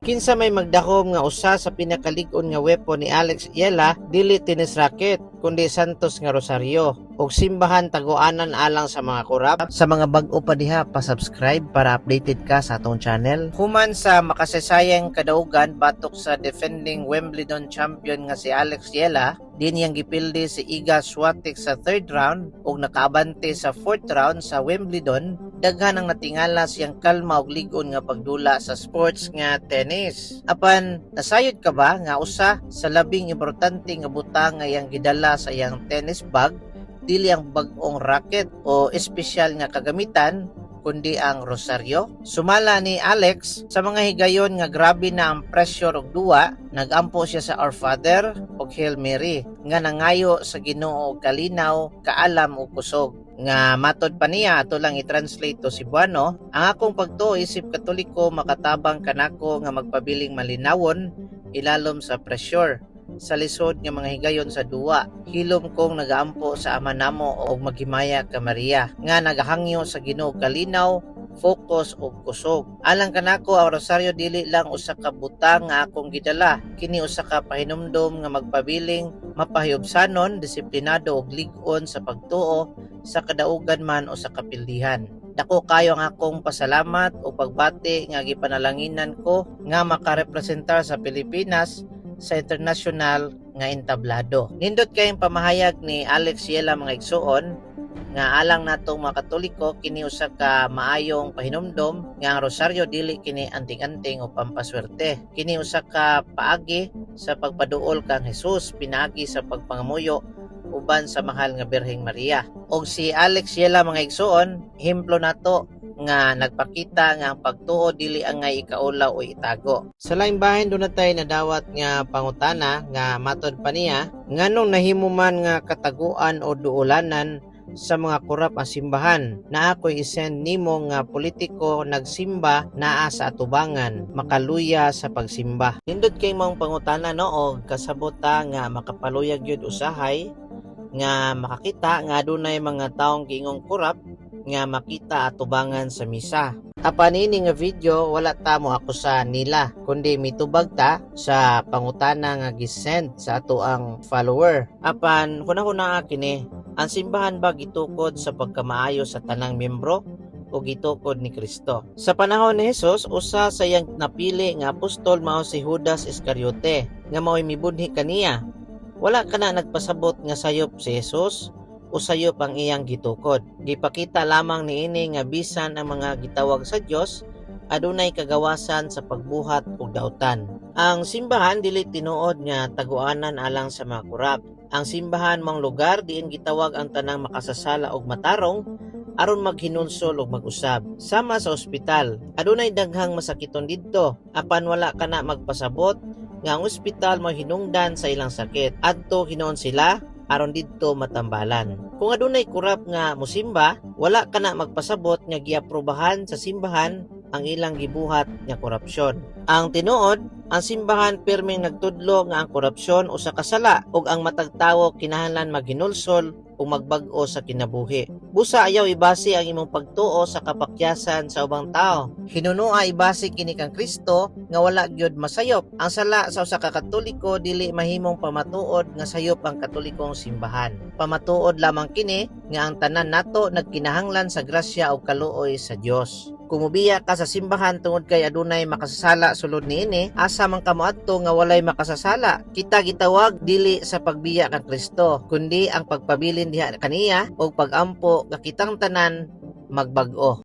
Kinsa may magdahom nga usa sa pinakalig-on nga weapon ni Alex Eala dili tennis racket kundi santos nga rosaryo ug simbahan taguanan alang sa mga kurap? Sa mga bag-o pa diha, pa-subscribe para updated ka sa atong channel. Human sa makasaysayang kadaugan batok sa defending Wimbledon champion nga si Alex Eala, din niyang gipildi si Iga Swiatek sa third round ug nakaabante sa fourth round sa Wimbledon, daghan ang natingala siyang kalma ug lig-on nga pagdula sa sports nga tennis. Apan nasayod ka ba nga usa sa labing importante nga butang nga iyang gidala sa iyang tennis bag dili ang bag-ong racket o espesyal nga kagamitan kundi ang rosaryo? Sumala ni Alex, sa mga higayon nga grabe na ang pressure og duwa, nagampo siya sa Our Father ug Hail Mary nga nangayo sa Ginoo og kalinaw, kaalam ug kusog. Nga matod pa niya, ato lang i-translate to Cebuano, "Ang akong pagtuo isip Katoliko makatabang kanako nga magpabiling malinawon ilalom sa pressure sa lisod nga mga higayon sa duwa. Hilom kong nagaampo sa Ama namo og maghimaya ka Maria nga nagahangyo sa Ginoo kalinaw, focus ug kusog. Alang kanako, ang rosaryo dili lang usa ka butang nga akong gidala. Kini usa ka pahinumdom nga magpabiling mapahiubsanon, disiplinado ug lig-on sa pagtuo sa kadaugan man o sa kapildihan. Dako kayo ang akong pasalamat o pagbati nga gipanalanginan ko nga makarepresentar sa Pilipinas sa international nga entablado." Nindot kayong pamahayag ni Alex Eala, mga igsuon, nga alang natong mga Katoliko, kini usa ka maayong pahinumdom nga ang rosaryo dili kini anting-anting o pampaswerte. Kini usa ka paagi sa pagpaduol kang Jesus pinaagi sa pagpangamuyo uban sa mahal nga Birheng Maria. Og si Alex Eala, mga igsuon, ehemplo nato nga nagpakita nga ang pagtuo dili angay ikaulaw o itago. Sa laing bahin, duna tay nadawat nga pangutana nga matod pa niya, nganong nahimo man nga kataguan o duulanan sa mga kurap ang simbahan? Na ako'y isend nimo nga politiko nagsimba naa sa atubangan, makaluya sa pagsimba. Nindot kay maong pangutana, no, og kasabot ta nga makapaluyag gyud usahay nga makakita nga adunay mga taong giingong kurap nga makita atubangan sa misa. Apan ini nga video, wala ta mo akusa nila kundi mitubag ta sa pangutana nga gisend sa ato ang follower. Apan hunahuna kini, ang simbahan ba gitukod sa pagkamaayo sa tanang miyembro o gitukod ni Kristo? Sa panahon ni Jesus, usa sa iyang napili nga apostol mao si Judas Iscariote nga mao'y mibudhi kaniya. Wala kana nagpasabot nga sayop si Jesus o sayop ang iyang gitukod. Gipakita lamang niini nga bisan ang mga gitawag sa Dios adunay kagawasan sa pagbuhat og dautan. Ang simbahan dili tinuod nga taguanan alang sa mga kurap. Ang simbahan maong lugar diin gitawag ang tanang makasasala og matarong aron maghinulsol ug mag-usab. Sama sa ospital, adunay daghang masakiton didto, apan wala kana magpasabot nga ang ospital mo hinungdan sa ilang sakit. Adto hinuon sila aron didto matambalan. Kung adunay kurap nga musimba, wala kana magpasabot nga giaprobahan sa simbahan ang ilang gibuhat nga korupsyon. Ang tinuod, ang simbahan pirming nagtudlo nga ang korupsyon usa ka sala ug ang matag tawo kinahanglan maghinulsol ug magbag-o sa kinabuhi. Busa ayaw ibase ang imong pagtuo sa kapakyasan sa ubang tao. Hinunua ibase kini kang Kristo nga wala gyud masayop. Ang sala sa usa ka Katoliko dili mahimong pamatuod nga sayop ang Katolikong simbahan. Pamatuod lamang kini nga ang tanan nato nagkinahanglan sa grasya ug kaluoy sa Dios. Kung mubiya ka sa simbahan tungod kay adunay makasasala sulod niini, asa man ka moadto nga walay makasasala? Kita gitawag dili sa pagbiya kang Kristo, kundi ang pagpabilin diha kaniya ug pagampo nga kitang tanan magbag-o.